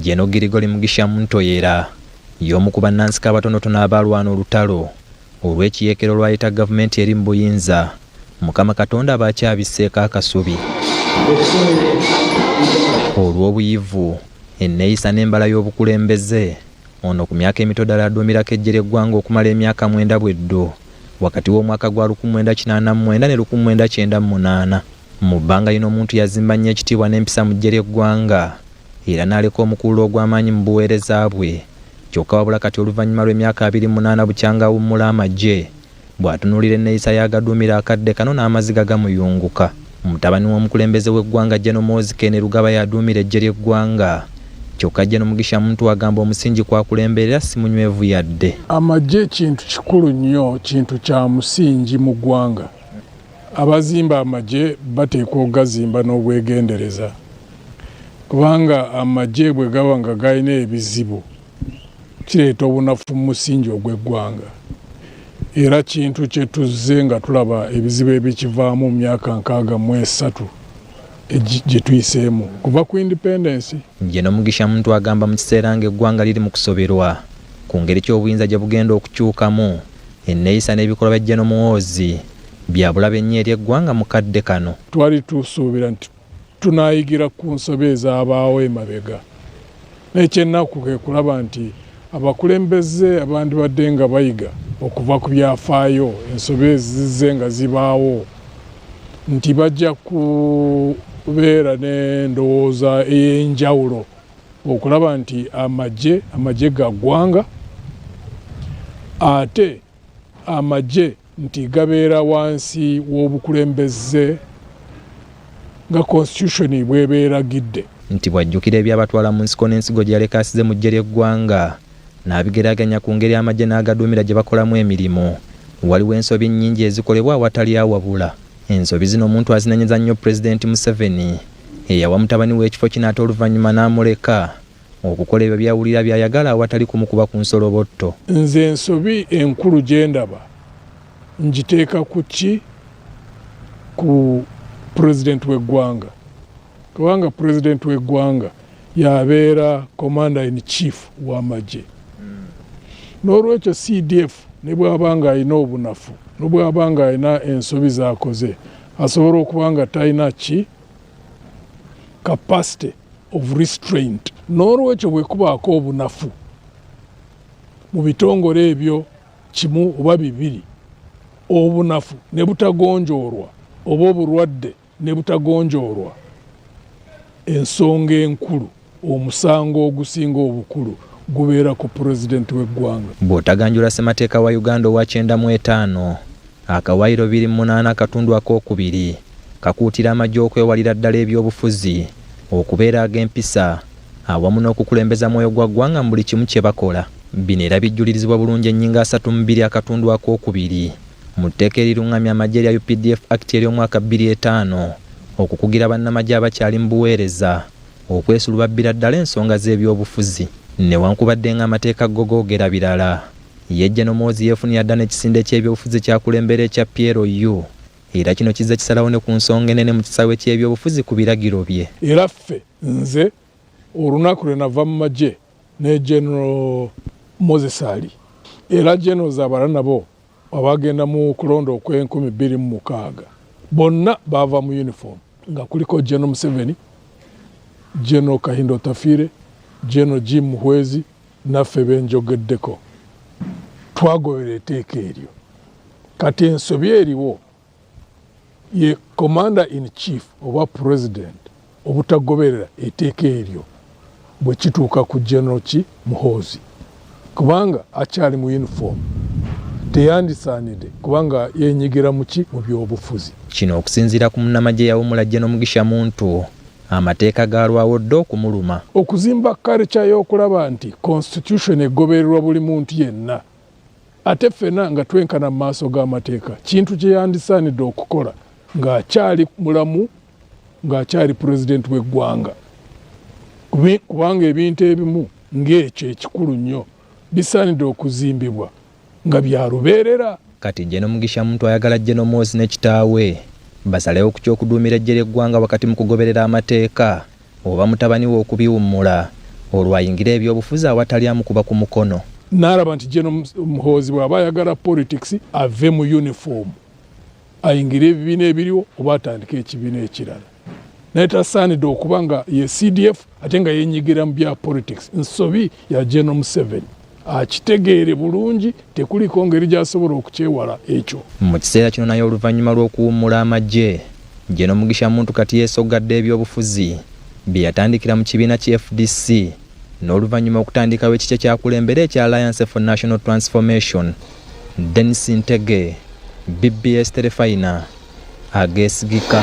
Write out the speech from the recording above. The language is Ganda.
General Gregory Mugisha Muntu era y'omu ku bannansi abatonotono abaalwana olutalo olw'ekiyeekero lwayita gavumenti eri mu buyinza. Mukama Katonda aba akyabisseeko akasubi olw'obuyivu, enneeyisa n'embala y'obukulembeze. Ono ku myaka emito ddala aduumirako eggye ly'eggwanga okumala emyaka 9 bweddo wakati w'omwaka gwa 1989 ne 1998. Mu bbanga lino omuntu yazimba nnyo ekitiibwa n'empisa mu ggye ly'eggwanga era n'aleka omukululo ogw'amaanyi mu buweereza bwe. Kyokka wabula kati oluvannyuma lw'emyaka 28 bukyanga awummula amagye, bw'atunuulira enneeyisa y'agaduumira akadde kano n'amaziga gamuyunguka. Mutabani w'omukulembeze w'eggwanga General Muhoozi Kainerugaba y'aduumira eggye ly'eggwanga. Kyokka General Mugisha Muntu agamba omusingi kwakulemberera si munywevu yadde. Amagye kintu kikulu nnyo, kintu kya musingi mu ggwanga. Abazimba amagye bateekwa okugazimba n'obwegendereza, kubanga amagye bwe gaba nga galina ebizibu kireeta obunafu mu musingi ogw'eggwanga. Era kintu kye tuzze nga tulaba ebizibu ebikivaamu mu myaka 63 gye tuyiseemu kuva ku independence. General Mugisha Muntu agamba mu kiseera ng'eggwanga liri mu kusoberwa ku ngeri ky'obuyinza gye bugenda okukyukamu, enneeyisa n'ebikolwa bya General Muhoozi bya bulabe nnyo eri eggwanga mu kadde kano. Twali tusuubira nti tunaayigira ku nsobi ezabaawo emabega, n'ekyennaku ke kulaba nti abakulembeze abandibadde nga bayiga okuva ku byafaayo ensobi ezizze nga zibaawo nti bajja kubeera n'endowooza ey'enjawulo okulaba nti amagye ga ggwanga, ate amagye nti gabeera wansi w'obukulembeze nga constitution bw'ebeeragidde. Nti bw'ajjukira ebyabatwala mu nsiko n'ensigo gye yaleka asize mu ggye ly'eggwanga n'abigeraageranya ku ngeri amagye n'agaduumira gye bakolamu emirimu, waliwo ensobi nnyingi ezikolebwa awatali awabula. Ensobi zino omuntu azinenyeza nnyo Pulezidenti Museveni eyawa mutabani we ekifo kino ate oluvannyuma n'amuleka okukola ebyo by'awulira by'ayagala awatali kumukuba ku nsolobotto. Nze ensobi enkulu gye ndaba ngiteeka ku ki? Ku pulezidenti w'eggwanga, kubanga pulezidenti w'eggwanga yabeera commander in chief w'amagye. N'olwekyo CDF ne bw'aba ng'alina obunafu, ne bw'aba ng'alina ensobi z'akoze, asobola okuba nga talina ki capacity of restraint. N'olwekyo bwe kubaako obunafu mu bitongole ebyo kimu oba bibiri, obunafu ne butagonjoolwa oba obulwadde ne butagonjoolwa, ensonga enkulu, omusango ogusinga obukulu gubeera ku pulezidenti w'eggwanga. Bw'otaganjula ssemateeka wa Uganda owa 95 akawaayiro 28 2 kakuutira amagye okwewalira ddala ebyobufuzi, okubeera ag'empisa awamu n'okukulembeza mwoyo gwa ggwanga mu buli kimu kye bakola. Bino era bijjulirizibwa bulungi ennyingo 32 2 mu tteeka eriruŋŋamya amagye erya UPDF Act ery'omwaka 2005 okukugira bannamagye abakyali mu buweereza okwesulubabbira ddala ensonga z'ebyobufuzi. Newankubadde ng'amateeka go googera birala, ye General Muhoozi yeefunira dda n'ekisinde ky'ebyobufuzi kyakulembera ekya PLU, era kino kizze kisalawo ne ku nsonga ennene mu kisaawe ky'ebyobufuzi ku biragiro bye. Era ffe, nze olunaku lwe nava mu magye ne General Moses Ali era generals abalala nabo abagenda mu kulonda okw'e 2006, bonna baava mu uniform, nga kuliko General Museveni, General Kahinda Otafiire, General Jim Muhwezi, naffe benjogeddeko, twagobera etteeka eryo. Kati ensobi eriwo ye commander in chief oba president obutagoberera etteeka eryo bwe kituuka ku General ki Muhoozi, kubanga akyali mu uniform, teyandisaanidde kubanga yenyigira muki? Mu byobufuzi. Kino okusinziira ku munnamagye yawumula General Mugisha Muntu, amateeka gaalwawo dda okumuluma. Okuzimba culture y'okulaba nti constitution egobererwa buli muntu yenna, ate ffena nga twenkana mu maaso g'amateeka, kintu kye yandisaanidde okukola ng'akyali mulamu, ng'akyali pulezidenti w'eggwanga, kubanga ebintu ebimu ng'ekyo ekikulu nnyo bisaanidde okuzimbibwa nga bya lubeerera. Kati General Mugisha Muntu ayagala General Muhoozi ne kitaawe basalewo ku ky'okuduumira eggye ly'eggwanga wakati mu kugoberera amateeka, oba mutabani we okubiwummula. Olwo ayingire ebyobufuzi awatali amukuba ku mukono. N'alaba nti General Muhoozi bw'aba ayagala politics ave mu uniform ayingire ebibiina ebiriwo oba atandike ekibiina ekirala, naye tasaanidde okuba nga ye CDF ate nga yenyigira mu bya politics. Nsobi ya General Museveni, akitegeere bulungi, tekuliko ngeri gy'asobola okukyewala ekyo. Mu kiseera kino naye oluvannyuma lw'okuwummula amagye, General Mugisha Muntu kati yeesoggadde ebyobufuzi bye yatandikira mu kibiina ki FDC n'oluvannyuma okutandikawo ekikye kyakulembera ekya Alliance for National Transformation. Denis Ntege, BBS Terefayina, ageesigika.